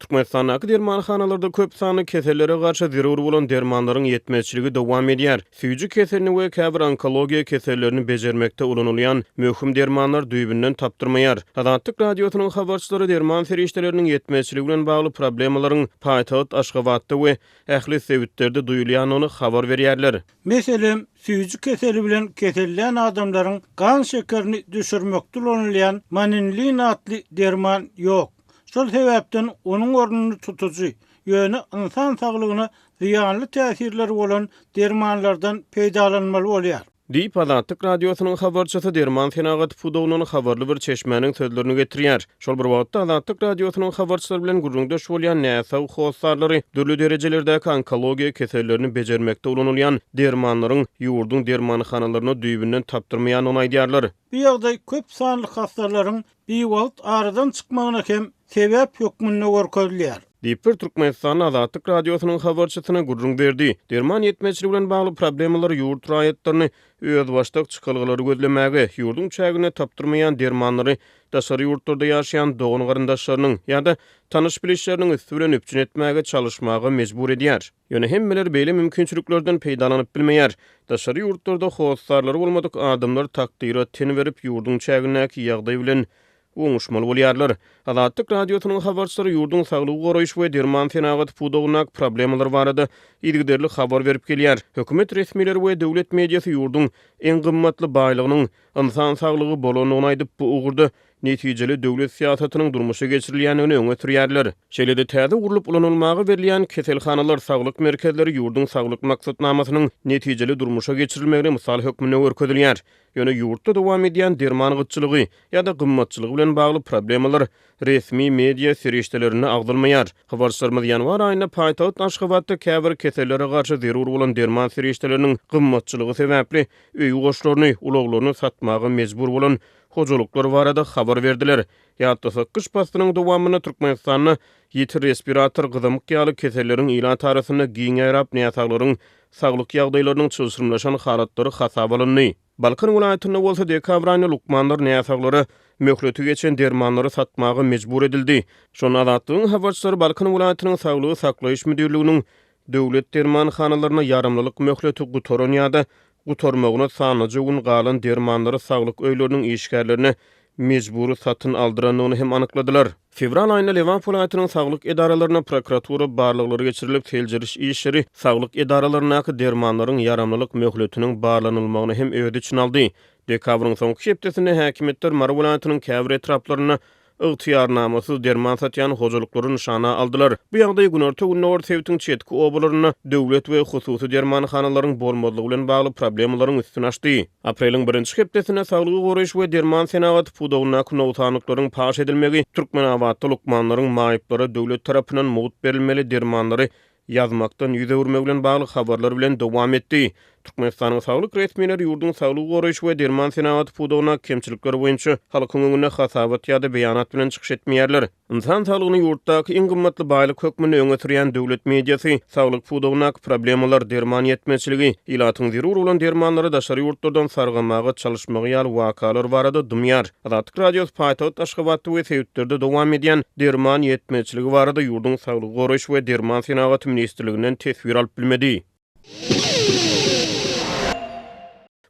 Türkmenistandaky dermanhanalarda köp sanly kesellere garşy zerur bolan dermanlaryň ýetmezçiligi dowam edýär. Süýji keselini we käbir onkologiýa kesellerini bejermekde ulanylýan möhüm dermanlar düýbünden tapdyrmaýar. Azatlyk Radiosynyň habarçylary derman serişdeleriniň ýetmezçiligi bilen bagly problemalaryň paýtagt Aşgabatda we ähli sebitlerde duýulýandygyny habar berýärler. Meselem, süýji keseli bilen kesellän adamlaryň gan şekerini düşürmekde ulanylýan Maninlin atly derman ýok. Şol sebäpden onuň ornuny tutujy, ýöne ynsan saglygyna zyýanly täsirleri bolan dermanlardan peýdalanmaly bolýar. Diýip, Azatlyk Radiosynyň habarçysy derman senagaty pudagyndan habarly bir çeşmäniň sözlerini getirýär. Şol bir wagtda, Azatlyk Radiosynyň habarçylary bilen gürrüňdeş bolýan näsag hossarlary dürli derejelerdäki onkologiýa kesellerini bejermekde ulanylýan dermanlaryň ýurduň dermanhanalarynda düýbünden tapdyrmaýandygyny aýdýarlar. Bu ýagdaý köp sanly hassalaryň biwagt aradan çykmagyna hem sebäp hökmünde görkezilýär. Diýip, bir türkmenistanly Azatlyk Radiosynyň habarçysyna gürrüň berdi. Derman ýetmezçiligi bilen bagly problemalar ýurt raýatlaryny özbaşdak çykalgalary gözlemäge, ýurduň çäginde tapdyrmaýan dermanlary daşary ýurtlarda ýaşaýan dogan-garyndaşlarynyň ýa-da tanyş-bilişleriniň üsti bilen üpjün etmäge çalyşmaga mejbur edýär. Ýöne hemmeler beýle mümkinçiliklerden peýdalanyp bilmeýär. Daşary ýurtlarda hossarlary bolmadyk adamlar takdyra ten berip, ýurduň çägindäki ýagdaý bilen oňuşmaly bolýarlar. Azatlyk Radiosynyň habarçylary ýurduň saglygy goraýyş we derman senagaty pudagyndaky problemalar barada yzygiderli habar berip gelýär. Hökümet resmileri we döwlet mediasy ýurduň iň gymmatly baýlygynyň ynsan saglygy bolandygyny aýdyp, bu ugurda netijeli döwlet syýasatynyň durmuşa geçirilýändigini öňe sürýärler. Şeýle-de täze gurlup ulanylmaga berilýän keselhanalar, saglyk merkezleri ýurduň saglyk maksatnamasynyň netijeli durmuşa geçirilmegine mysal hökmünde görkezilýär. Ýöne ýurtda dowam edýän derman gytçylygy ýa-da gymmatçylygy bilen bagly problemalar resmi media serişdelerinde agzalmaýar. Habarçylarymyz ýanwar aýynda paýtagt Aşgabatda käbir kesellere garşy zerur bolan derman serişdeleriniň gymmatçylygy sebäpli öý goşlaryny, ulaglaryny satmaga mejbur bolan hojalyklar barada habar berdiler. Ýatlasak, gyş paslynyň dowamynda Türkmenistanda ýiti respirator gyzamyk ýaly keselleriň ilat arasynda giň ýaýrap, näsaglaryň saglyk ýagdaýlarynyň çylşyrymlaşan halatlary hasaba alyndy. Balkan welaýatynda bolsa dekabr aýynda lukmanlar näsaglara möhleti geçen dermanlary satmaga mejbur edildi. Şonda Azatlygyň habarçylary Balkan welaýatynyň Saglygy saklaýyş müdirliginiň döwlet dermanhanalarynda ýaramlylyk möhleti gutaran ýa-da gutarmagyna sanlyja gün galan dermanlary saglyk öýleriniň işgärlerine mejbury satyn aldyrandygyny hem anykladylar. Fewral aýynda Lebap welaýatynyň saglyk edaralarynda prokuratura barlaglary geçirilip, seljeriş işleri saglyk edaralaryndaky dermanlaryň ýaramlylyk möhletiniň barlanylmagyny hem öz içine aldy. Dekabryň soňky hepdesinde häkimiýetler Mary welaýatynyň käbir etraplarynda ygtyýarnamasyz derman satýan hojalyklary nyşana aldylar. Bu ýagdaý günorta-gündogar sebitiň çetki obalarynda döwlet we hususy dermanhanalaryň bolmazlygy bilen bagly problemalaryň üstüni açdy. Apreliň birinji hepdesinde saglygy goraýyş we derman senagaty pudagyndaky nogsanlyklaryň paş edilmegi Türkmenabatda lukmanlaryň maýyplara döwlet tarapyndan mugt berilmeli dermanlary ýazmakdan ýüz öwürmegi bilen bagly habarlar bilen dowam etdi. Türkmenistanyň saglyk resmileri ýurduň saglygy goraýyş we derman senagaty pudagyndaky kemçilikler boýunça halkyň öňünde hasabat ýa-da beýanat bilen çykyş etmeýärler. Ynsan saglygyny ýurtdaky iň gymmatly baýlyk hökmünde öňe sürýän döwlet mediasy saglyk pudagyndaky problemalar, derman ýetmezçiligi, ilatyň zerur bolan dermanlary daşary ýurtlardan sargamaga çalyşmagy ýaly wakalar barada dymýar. Azatlyk Radiosy paýtagt Aşgabatda we sebitlerde dowam edýän derman ýetmezçiligi barada ýurduň Saglygy goraýyş we derman senagaty ministrliginden teswir alyp bilmedi.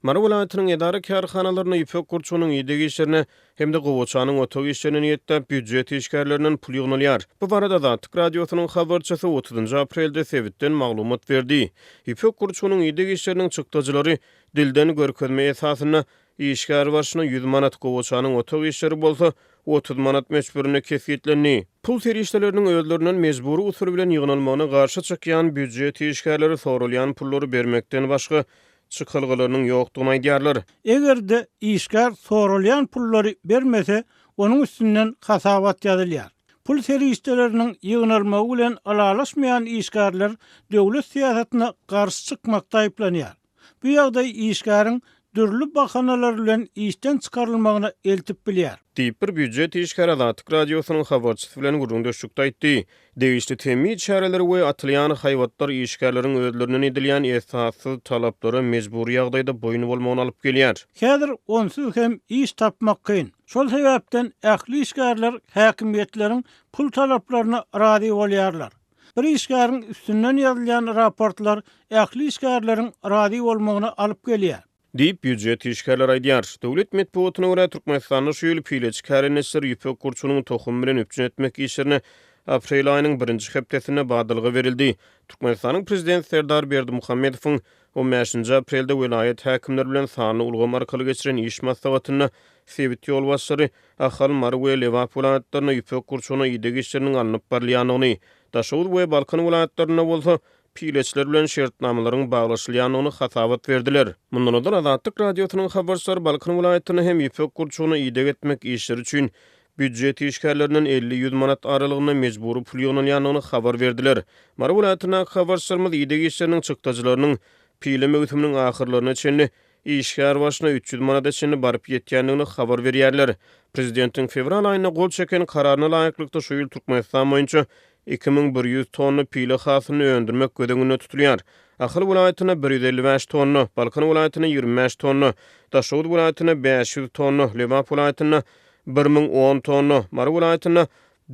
Mary welaýatynyň edara-kärhanalarynda ýüpek gurçugynyň ideg işlerine hem-de gowaçanyň otag işlerine niýetläp býujet işgärlerinden pul ýygnalýar. Bu barada Azatlyk Radiosynyň habarçysy otuzynjy aprelde sebitden maglumat berdi. Ýüpek gurçugynyň ideg işleriniň çykdajylary dilden görkezme esasynda Işgär başyna 100 manat, gowaçanyň otag işleri bolsa 30 manat möçberinde kesgitlendi. Pul serişdeleriniň özlerinden mejbury usul bilen ýygnalmagyna garşy çykýan býujet işgärleri soralýan pullary bermekden başga çykalgalarynyň ýokdugyny aýdýarlar. Eger-de işgär soralýan pullary bermese, onuň üstünden hasabat ýazylýar. Pul serişdeleriniň ýygnalmagy bilen ylalaşmaýan işgärler döwlet syýasatyna garşy çykmakda aýyplanýar. Bu ýagdaý işgäriň dürli bahanalar bilen işden çykarylmagyna eltip bilýär. Diýip, bir býujet işgäri Azatlyk Radiosynyň habarçysy bilen gürrüňdeşlikde aýtdy. Degişli temmi çäreleri we atylýan haýbatlar işgärleriň özlerinden edilýän esassyz talaplara mejbury ýagdaýda boýun bolmagyna alyp gelýär. Häzir onsuz hem iş tapmak kyn. Şol sebäpden ähli işgärler häkimiýetleriň pul talaplaryna razy bolýarlar. Bir işgäriň üstünden ýazylýan raportlar ähli işgärleriň razy bolmagyna alyp gelýär. Diýip, býujet işgärleri aýdýar. Döwlet metbugatyna görä, Türkmenistanda şu ýyl pileçi kärendeçileri ýüpek gurçugynyň tohumy bilen üpjün etmek işlerine aprel aýynyň birinji hepdesinde badalga berildi. Türkmenistanyň Prezidenti Serdar Berdimuhamedowyň on bäşinji aprelde welaýat häkimleri bilen sanly ulgam arkaly geçiren iş maslahatynda sebit ýolbaşçylary Ahal, Mary we Lebap welaýatlarynda ýüpek gurçugyna ideg işleriniň alnyp barylýandygyny, Daşoguz we Balkan welaýatlarynda bolsa pileçiler bilen şertnamalaryň baglaşylýandygyny hasabat berdiler. Mundan ozal Azatlyk Radiosynyň habarçylary Balkan welaýatynda hem ýüpek gurçugyna ideg etmek işleri üçin býujet işgärlerinden 50-ýüz manat aralygynda mejbury pul ýygnalýandygyny habar berdiler. Mary welaýatyndaky habarçylarymyz ideg işleriniň çykdajylarynyň pile möwsüminiň ahyrlaryna çenli işgär başyna 300 manada çenli baryp ýetýändigini habar berýärler. Prezidentiň fewral aýynda gol çeken Kararyna laýyklykda şu ýyl Türkmenistan boýunça 2100 tonna pile hasylyny öndürmek göz öňünde tutulýar. Ahal welaýatynda 155 tonna, Balkan welaýatynda 25 tonna, Daşoguz welaýatynda 500 tonna, Lebap welaýatynda 1010 tonna, Mary welaýatynda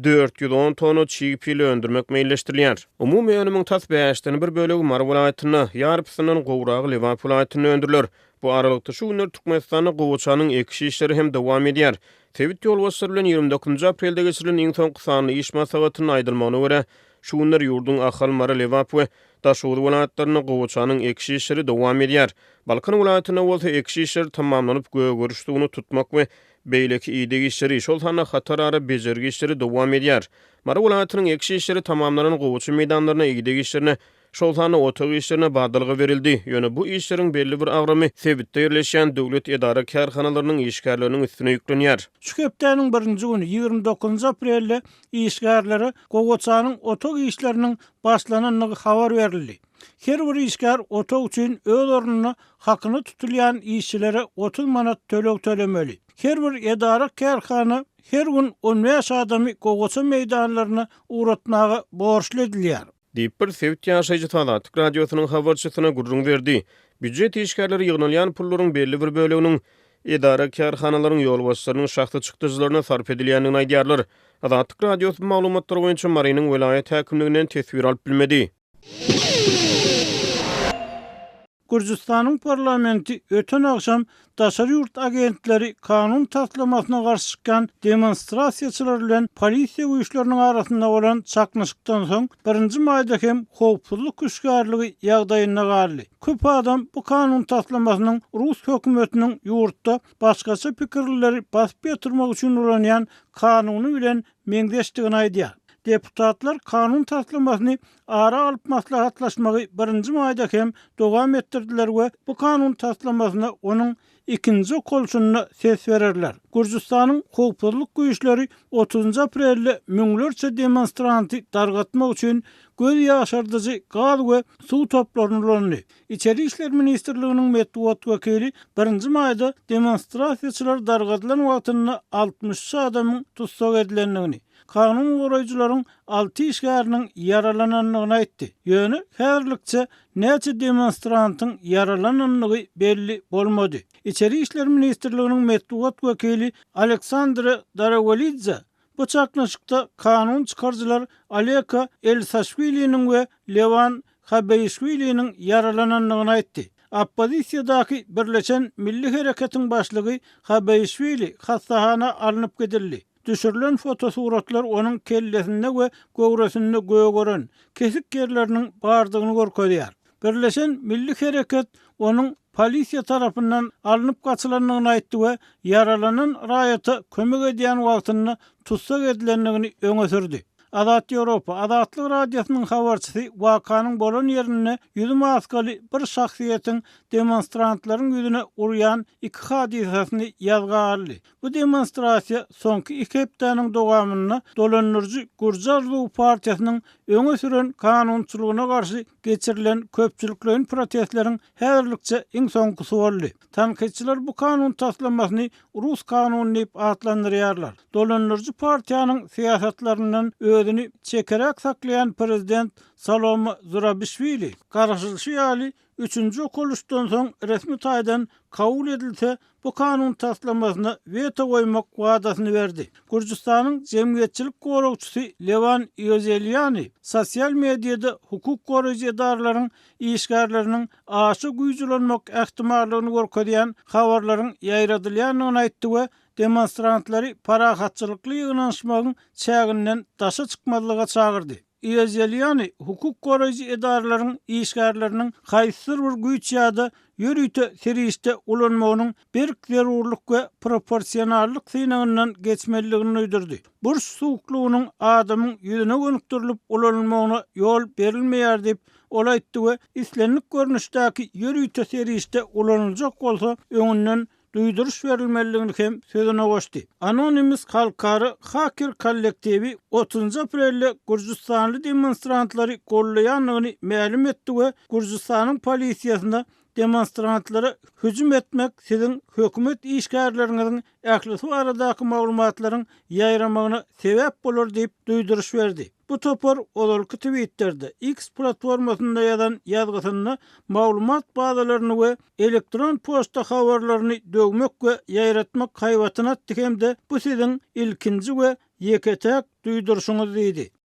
410 tonna çig pile öndürmek meýilleşdirilýär. Umumy önümiň tas bäşden bir bölegi Mary welaýatynda, ýarpysyndan gowragy Lebap welaýatynda öndüriler. Bu aralykda, şu günler Türkmenistanda gowaçanyň ekiş işleri hem dowam edýär. Sebit ýolbaşçylary bilen 29 aprelde geçirilen iň soňky sanly iş maslahatynda aýdylmagyna görä, şu günler ýurduň Ahal, Mary, Lebap we Daşoguz welaýatlarynda gowaçanyň ekiş işleri dowam edýär. Balkan welaýatynda bolsa ekiş işleri tamamlanyp, gögeriş suwuny tutmak we beýleki ideg işleri, şol sanda hatarara bejergi işleri dowam edýär. Mary welaýatynyň ekiş işleri tamamlanan gowaça meýdanlaryna ideg işlerine, şol sanda otag işlerine badalga berildi. Ýöne bu işleriň belli bir agramy sebitde ýerleşýän döwlet edara-kärhanalarynyň işgärleriniň üstüne ýüklenýär. Şu hepdäniň birinji güni, 29 aprelde işgärlere gowaçanyň otag işleriniň başlanandygy habar berildi. Her bir işgär otag üçin öz ornuna hakyna tutulýan işçilere 30 manat töleg tölemeli. Her bir edara-kärhana her gün on bäş adamy gowaça meýdanlaryna ugratmaga borçly edilýär. Diýip, bir sebit ýaşaýjysy Azatlyk Radiosynyň habarçysyna gürrüň berdi. Býujet işgärleri ýygnalýan pullaryň belli bir böleginiň edara-kärhanalaryň ýolbaşçylarynyň şahsy çykdajylaryna sarp edilýändigini aýdýarlar. Azatlyk Radiosy bu maglumatlar boýunça Marynyň welaýat häkimliginden teswir alyp bilmedi. Gürjüstanyň parlamenti öten agşam daşary ýurt agentleri kanun taslamasyna garşy çykýan demonstrasiýaçylar bilen polisiýa güýçleriniň arasynda bolan çaknyşykdan soň, birinji maýda hem howpsuzlyk hüşgärligi ýagdaýynda galdy. Köp adam bu kanun taslamasynyň rus hökümetiniň ýurtda başgaça pikirlileri basyp ýatyrmak üçin ulanýan kanuny bilen meňzeşdigini aýdýar. Deputatlar kanun taslamasyny ara alyp maslahatlaşmagy birinji maýda hem dowam etdirdiler we bu kanun taslamasyna onuň ikinji okalyşynda ses bererler. Gürjüstanyň howpsuzlyk güýçleri otuzynjy aprelde müňlerçe demonstranty dargatmak üçin göz ýaşardyjy gaz we suw toplaryny ulandy. Içeri işler ministrliginiň metbugat wekili birinji maýda demonstrasiýaçylar dargadylan wagtynda 63 adamyň tussag edilendigini, kanun goraýjylaryň alty işgäriniň ýaralanandygyny aýtdy. Ýöne häzirlikçe näçe demonstrantyň ýaralanandygy belli bolmady. Içeri işler ministrliginiň metbugat wekili Aleksandre Daragwelidze bu çaknyşykda kanun çykaryjylar Aleko Elsaşwiliniň we Lewan Habeýşwiliniň ýaralanandygyny aýtdy. Oppozisiýadaky Birleşen Milli Hereketiň başlygy Habeýşwili hassahana alnyp gidildi. Düşürilen fotosuratlar onuň kellesinde we göwresinde gögeren, kesik ýerleriniň bardygyny görkezýär. Birleşen Milli Hereket onuň polisiýa tarapyndan alnyp gaçylandygyny aýtdy we ýaralanan raýata kömek edýän wagtynda tussag edilendigini öňe sürdi. Azat Ýewropa, Azatlyk Radiosynyň habarçysy wakanyň bolan ýerinde ýüzi maskaly bir şahsyýetiň demonstrantlaryň ýüzüne urýan iki hadysasyny ýazga aldy. Bu demonstrasiýa soňky iki hepdäniň dowamynda dolandyryjy Gürji arzuwy partiýasynyň öňe süren kanunçylygyna garşy geçirilen köpçülikleýin protestleriň häzirlikçe iň soňkusy boldy. Tankytçylar bu kanun taslamasyny rus kanuny diýip atlandyrýarlar. Dolandyryjy partiýanyň syýasatlaryndan özüni çekeräk saklaýan prezident Salome Zurabişwili, garaşylyşy ýaly, üçünji okalyşdan soň resmi taýdan kabul edilse, bu kanun taslamasyna weto goýmak wadasyny berdi. Gürjüstanyň jemgyýetçilik goragçysy Lewan Iozeliani sosial mediada hukuk goraýjy edaralaryň işgärleriniň aşa güýç ulanmak ähtimallygyny görkezýän habarlaryň ýaýradylýandygyny aýtdy we demonstrantlary parahatçylykly ýygnanyşmagyň çäginden daşa çykmazlyga çagyrdy. Iozeliani hukuk goraýjy edaralaryň işgärleriniň haýsydyr bir güýç ýa-da ýörite serişde ulanmagynyň berk zerurlyk we proporsionallyk synagyndan geçmelidigini duýdurdy. Burç suwuklygynyň adamyň ýüzüne gönükdirilip ulanylmagyna ýol berilmeýär diýip, ol aýtdy we islendik görnüşdäki ýörite serişde ulanyljak bolsa, öňünden duýduryş berilmelidigini hem sözüne goşdy. Anonymous halkara haker kollektiwi otuzynjy aprelde gürjüstanly demonstrantlary goldaýandygyny mälim etdi we Gürjüstanyň polisiýasyna demonstrantlara hüjüm etmek siziň hökümet işgärleriňiziň ählisi baradaky maglumatlaryň ýaýramagyna sebäp bolar diýip duýduryş berdi. Bu topar ozalky Twitterde, X platformasynda ýazan ýazgysynda maglumat bazalaryny we elektron poçta habarlaryny döwmek we ýaýratmak haýbatyny atdy hem-de bu siziň ilkinji we ýeke-täk duýduryşyňyz diýdi.